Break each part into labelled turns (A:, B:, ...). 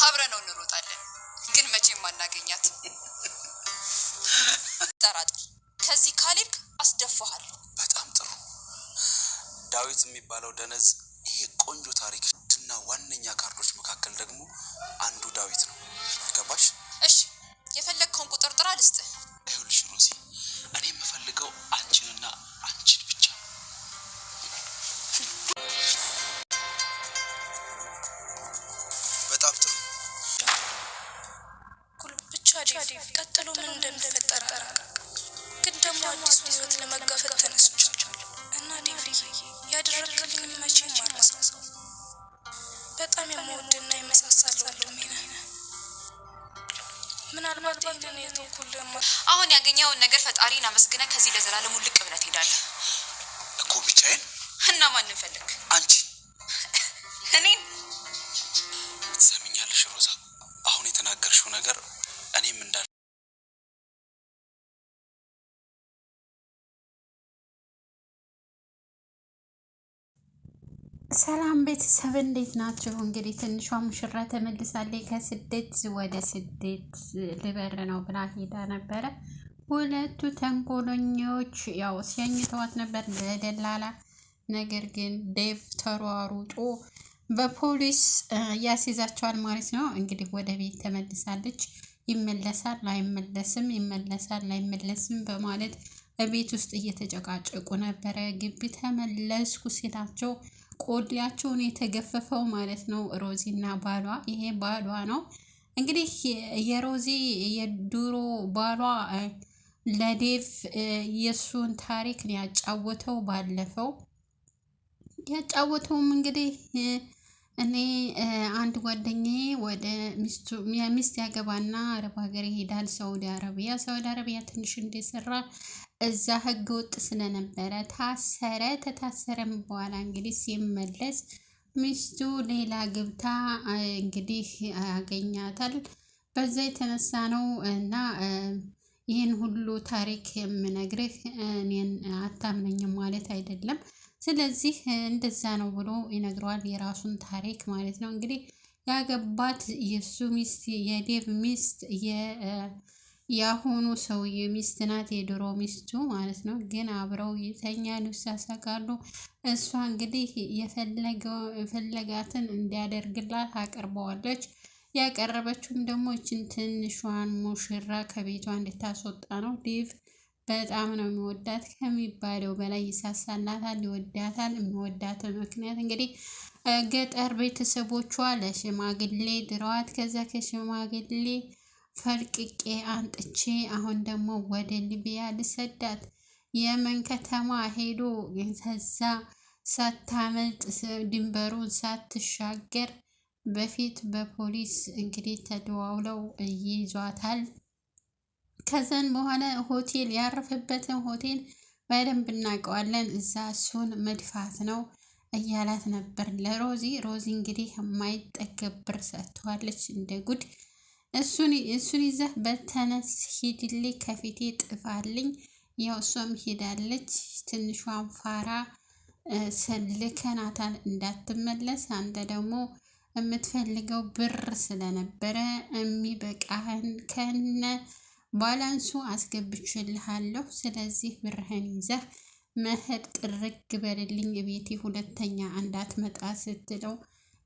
A: አብረነው እንሮጣለን፣ ግን መቼም አናገኛት። ጠራጥር፣ ከዚህ ካልሄድክ አስደፋሃለሁ።
B: በጣም ጥሩ። ዳዊት የሚባለው ደነዝ ይሄ ቆንጆ ታሪክ እና ዋነኛ ካርዶች መካከል ደግሞ አንዱ ዳዊት ነው። ገባሽ?
A: እሺ፣ የፈለግከውን ቁጥር ጥራ ልስጥህ።
B: ይኸውልሽ ሮዚ፣ እኔ የምፈልገው አንቺንና አንቺን ብቻ ነው። በጣም ጥሩ።
C: ብቻ ዴቭ፣ ቀጥሎ ምን እንደሚፈጠር አላውቅም፣ ግን ደግሞ አዲሱን ህይወት ለመጋፈጥ ተነስቻለሁ እና ዴቭዬ ያደረግክልኝን መቼም አልረሳው። በጣም የምወድና የመሳሳለው ወንድሜ ነህ። ምናልባት ይህንን የተውኩልህ
A: አሁን ያገኘኸውን ነገር ፈጣሪን አመስግነህ ከዚህ ለዘላለሙ ልቅ ብለህ ትሄዳለህ።
B: እኮ ብቻዬን?
A: እና ማንን ፈለግ?
B: አንቺ።
A: እኔን?
B: ትሰሚኛለሽ ሮዛ፣ አሁን የተናገርሽው ነገር እኔም እንዳል
D: ሰላም ቤተሰብ እንዴት ናቸው? እንግዲህ ትንሿ ሙሽራ ተመልሳለች ከስደት። ወደ ስደት ልበር ነው ብላ ሄዳ ነበረ። ሁለቱ ተንኮለኞች ያው ሲያኝተዋት ነበር ለደላላ። ነገር ግን ዴቭ ተሯሩጦ በፖሊስ ያስይዛቸዋል ማለት ነው። እንግዲህ ወደ ቤት ተመልሳለች። ይመለሳል አይመለስም፣ ይመለሳል አይመለስም በማለት ቤት ውስጥ እየተጨቃጨቁ ነበረ። ግቢ ተመለስኩ ሲላቸው ቆዳቸውን የተገፈፈው ማለት ነው። ሮዚና ባሏ፣ ይሄ ባሏ ነው እንግዲህ የሮዚ የድሮ ባሏ ለዴቭ የእሱን ታሪክ ነው ያጫወተው። ባለፈው ያጫወተውም እንግዲህ እኔ አንድ ጓደኛዬ ወደ ሚስት ያገባና አረብ ሀገር ይሄዳል፣ ሳውዲ አረቢያ። ሳውዲ አረቢያ ትንሽ እንደሰራ እዛ ህገ ወጥ ስለነበረ ታሰረ። ተታሰረም በኋላ እንግዲህ ሲመለስ ሚስቱ ሌላ ግብታ እንግዲህ ያገኛታል። በዛ የተነሳ ነው እና ይህን ሁሉ ታሪክ የምነግርህ እኔን አታምነኝም ማለት አይደለም። ስለዚህ እንደዛ ነው ብሎ ይነግረዋል፣ የራሱን ታሪክ ማለት ነው። እንግዲህ ያገባት የእሱ ሚስት የዴቭ ሚስት የአሁኑ ሰውዬ ሚስት ናት፣ የድሮ ሚስቱ ማለት ነው። ግን አብረው ይተኛሉ፣ ይሳሳቃሉ። እሷ እንግዲህ የፈለጋትን እንዲያደርግላት አቅርበዋለች። ያቀረበችውም ደግሞ ይችን ትንሿን ሙሽራ ከቤቷ እንድታስወጣ ነው። ዴቭ በጣም ነው የሚወዳት ከሚባለው በላይ ይሳሳላታል፣ ይወዳታል። የሚወዳት ምክንያት እንግዲህ ገጠር ቤተሰቦቿ ለሽማግሌ ድረዋት፣ ከዛ ከሽማግሌ ፈልቅቄ አንጥቼ አሁን ደግሞ ወደ ሊቢያ ልሰዳት የመን ከተማ ሄዶ ከዛ ሳታመልጥ ድንበሩን ሳትሻገር በፊት በፖሊስ እንግዲህ ተደዋውለው ይዟታል። ከዛን በኋላ ሆቴል ያረፈበትን ሆቴል በደንብ እናውቀዋለን፣ እዛ እሱን መድፋት ነው እያላት ነበር ለሮዚ። ሮዚ እንግዲህ የማይጠገብ ብር ሰጥተዋለች እንደ ጉድ። እሱን ይዘህ በተነስ ሂድልኝ፣ ከፊቴ ጥፋልኝ። ያው እሷም ሄዳለች። ትንሿን ፋራ ሰልከናታል እንዳትመለስ። አንተ ደግሞ የምትፈልገው ብር ስለነበረ የሚበቃህን ከነ balance ኡ አስገብቼልሃለሁ። ስለዚህ ብርህን ይዘህ መሄድ ጥርግ በልልኝ፣ ቤቴ ሁለተኛ እንዳትመጣ ስትለው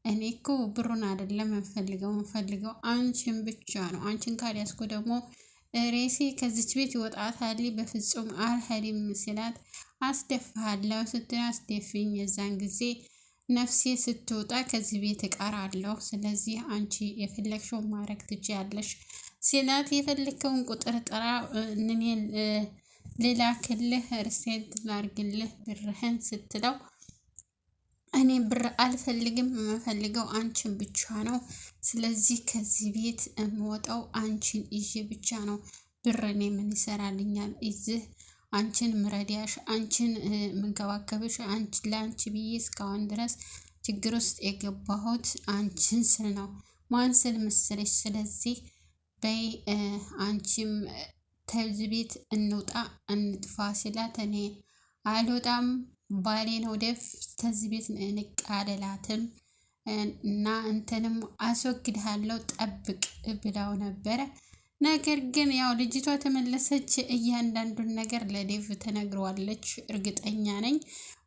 D: እኔ እኮ ብሩን አይደለም የምፈልገው የምፈልገው አንቺን ብቻ ነው። አንቺን ካልያዝኩ ደግሞ ሬሴ ከዚች ቤት ይወጣታል፣ በፍጹም አልሄድም ሲላት አስደፋሃለሁ ስትል አስደፊኝ፣ የዛን ጊዜ ነፍሴ ስትወጣ ከዚህ ቤት እቀራለሁ። ስለዚህ አንቺ የፈለግሽውን ማድረግ ትችያለሽ ሲላት የፈለግከውን ቁጥር ጥራ፣ እኔን ልላክልህ፣ receipt ላርግልህ ብርህን ስትለው እኔ ብር አልፈልግም፣ የምፈልገው አንቺን ብቻ ነው። ስለዚህ ከዚህ ቤት የምወጣው አንቺን ይዤ ብቻ ነው። ብር እኔ ምን ይሰራልኛል? እዚህ አንቺን ምረዳሽ፣ አንቺን ምንከባከብሽ፣ ለአንቺ ብዬ እስካሁን ድረስ ችግር ውስጥ የገባሁት አንቺን ስል ነው። ማን ስል ምስልሽ? ስለዚህ በይ አንቺም ከዚህ ቤት እንውጣ እንጥፋ ሲላት እኔ አልወጣም ባሌ ነው ዴቭ፣ ከዚህ ቤት ንቅ አልላትም እና እንትንም አስወግድሃለሁ ጠብቅ ብላው ነበረ። ነገር ግን ያው ልጅቷ ተመለሰች። እያንዳንዱን ነገር ለዴቭ ተነግረዋለች፣ እርግጠኛ ነኝ።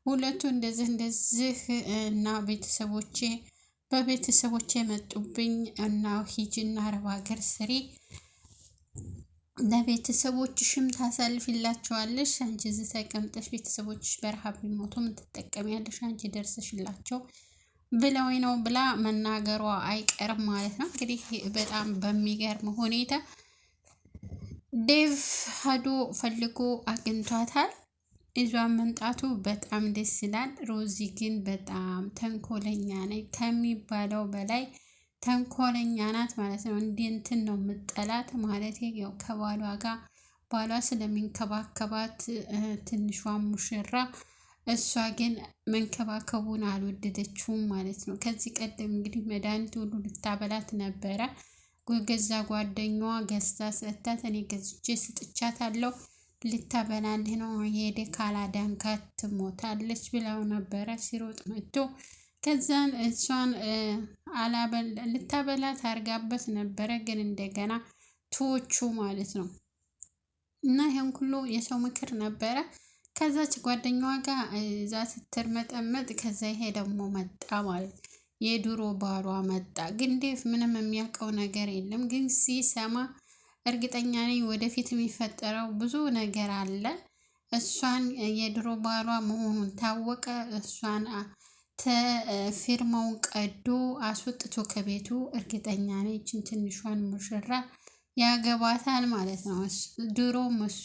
D: ሁለቱ እንደዚህ እንደዚህ እና ቤተሰቦቼ በቤተሰቦቼ መጡብኝ እና ሂጂና አረብ ሀገር ስሪ ለቤተሰቦችሽም ታሳልፊላቸዋለሽ። አንቺ እዚህ ተቀምጠሽ ቤተሰቦችሽ በረሃብ ቢሞቱም ትጠቀሚያለሽ፣ አንቺ ደርሰሽላቸው ብለው ነው ብላ መናገሯ አይቀርም ማለት ነው። እንግዲህ በጣም በሚገርም ሁኔታ ዴቭ ሀዶ ፈልጎ አግኝቷታል። ይዟን መምጣቱ በጣም ደስ ይላል። ሮዚ ግን በጣም ተንኮለኛ ነች ከሚባለው በላይ ተንኮለኛ ናት ማለት ነው። እንዲህ እንትን ነው የምጠላት ማለት ያው ከባሏ ጋር ባሏ ስለሚንከባከባት ትንሿ ሙሽራ እሷ ግን መንከባከቡን አልወደደችውም ማለት ነው። ከዚህ ቀደም እንግዲህ መድኃኒት ሁሉ ልታበላት ነበረ። ገዛ ጓደኛዋ ገዝታ ሰጥታት እኔ ገዝቼ ስጥቻታለሁ ልታበላልህ ነው የሄደ ካላዳንካት ትሞታለች ብለው ነበረ። ሲሮጥ መጥቶ ከዛን እሷን ልታበላት አርጋበት ነበረ፣ ግን እንደገና ቶቹ ማለት ነው። እና ይህን ሁሉ የሰው ምክር ነበረ። ከዛች ጓደኛዋ ጋር እዛ ስትርመጠመጥ ከዛ ይሄ ደግሞ መጣ ማለት የድሮ ባሏ መጣ። ግን ዴቭ ምንም የሚያውቀው ነገር የለም። ግን ሲሰማ እርግጠኛ ነኝ ወደፊት የሚፈጠረው ብዙ ነገር አለ። እሷን የድሮ ባሏ መሆኑን ታወቀ። እሷን ፊርማውን ቀዶ አስወጥቶ ከቤቱ እርግጠኛ ነኝ ይችን ትንሿን ሙሽራ ያገባታል ማለት ነው። ድሮም እሱ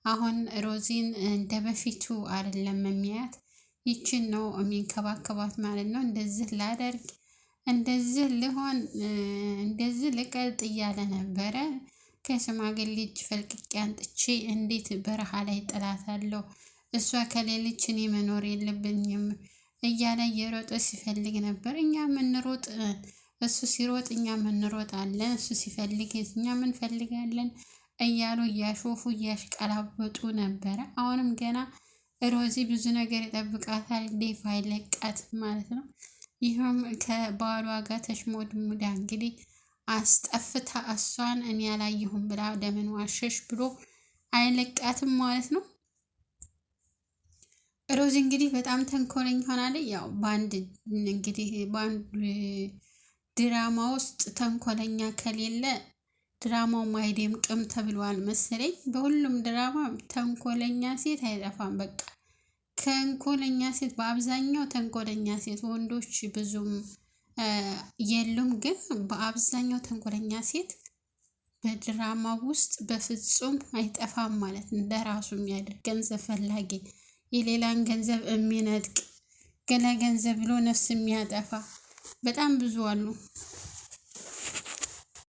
D: አሁን ሮዚን እንደ በፊቱ አይደለም የሚያያት፣ ይችን ነው የሚንከባከባት ማለት ነው። እንደዚህ ላደርግ፣ እንደዚህ ልሆን፣ እንደዚህ ልቀልጥ እያለ ነበረ። ከሽማግሌ እጅ ፈልቅቄ አንጥቼ እንዴት በረሃ ላይ ጥላታለሁ? እሷ ከሌለች እኔ መኖር የለብኝም እያለ እየሮጠ ሲፈልግ ነበር። እኛ ምንሮጥ እሱ ሲሮጥ እኛ ምንሮጣለን፣ እሱ ሲፈልግ እኛ ምንፈልጋለን እያሉ እያሾፉ እያሽቀላበጡ ነበረ። አሁንም ገና ሮዚ ብዙ ነገር ይጠብቃታል። ዴቭ አይለቃትም ማለት ነው። ይህም ከባሏ ጋር ተሽሞድሙዳ እንግዲህ አስጠፍታ እሷን እኔ ያላየሁም ብላ ለምን ዋሸሽ ብሎ አይለቃትም ማለት ነው። ሮዚ እንግዲህ በጣም ተንኮለኛ ሆናለች። ያው በአንድ እንግዲህ በአንድ ድራማ ውስጥ ተንኮለኛ ከሌለ ድራማው አይደምቅም ተብሏል መሰለኝ። በሁሉም ድራማ ተንኮለኛ ሴት አይጠፋም። በቃ ተንኮለኛ ሴት በአብዛኛው ተንኮለኛ ሴት ወንዶች ብዙም የሉም፣ ግን በአብዛኛው ተንኮለኛ ሴት በድራማ ውስጥ በፍጹም አይጠፋም ማለት ነው። ለራሱ የሚያደርግ ገንዘብ ፈላጊ፣ የሌላን ገንዘብ የሚነጥቅ፣ ገለ ገንዘብ ብሎ ነፍስ የሚያጠፋ በጣም ብዙ አሉ።